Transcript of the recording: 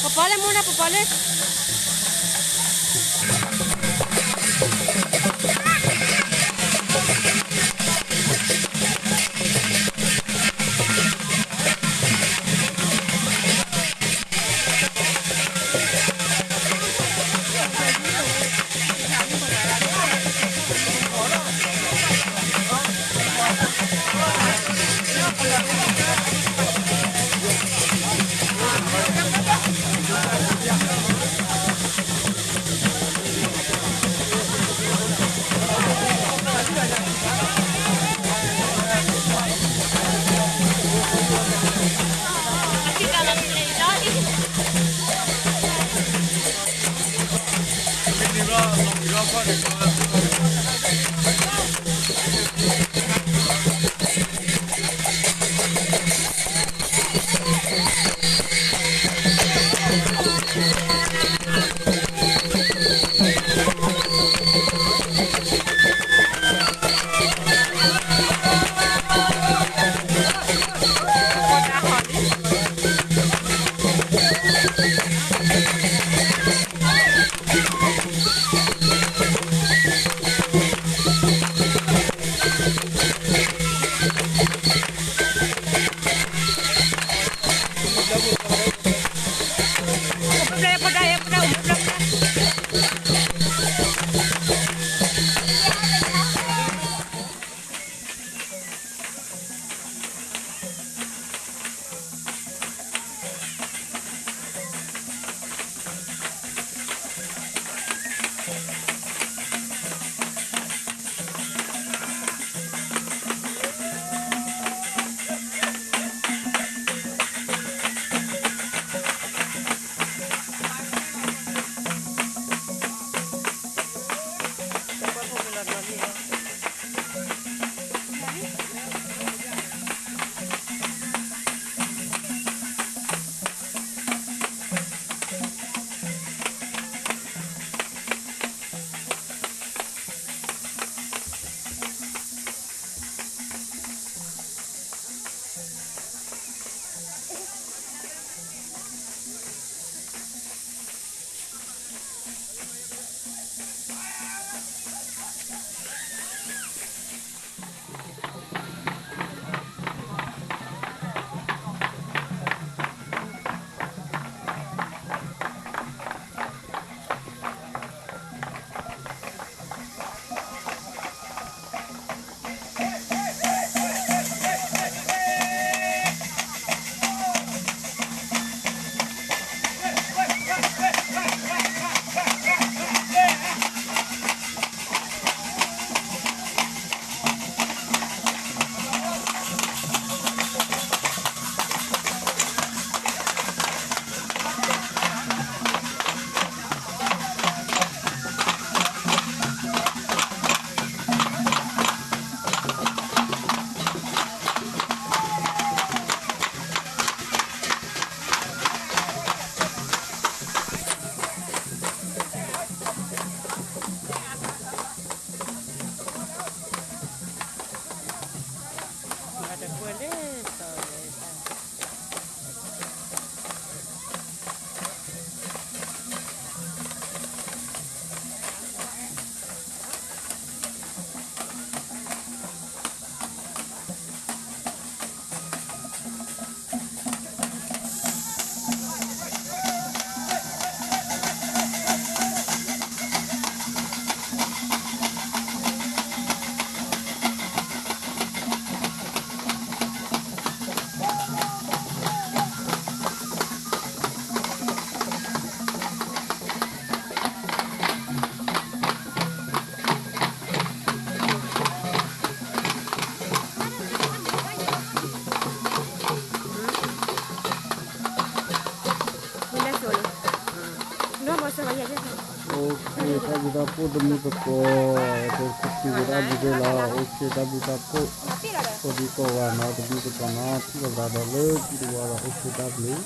ပပီၤလၢမူဒါ ပပီၤလၢ အိၣ်ခ့ တၢ်ဘျုးတၢ်ဖှိၣ်တမူသကိး, ပကစံးဝဲဒၣ်ဒ်န့ၣ်လီၤ. အိၣ်ခ့ တၢ်ဘျုးတၢ်ဖှိၣ် ကိးဒံကိးဂၤနီၤ တမူသကိးနီၤ ထံၣ်လိာ်သးဒီးလၢခံတဝီဒီး အိၣ်ခ့ တၢ်ဘျုး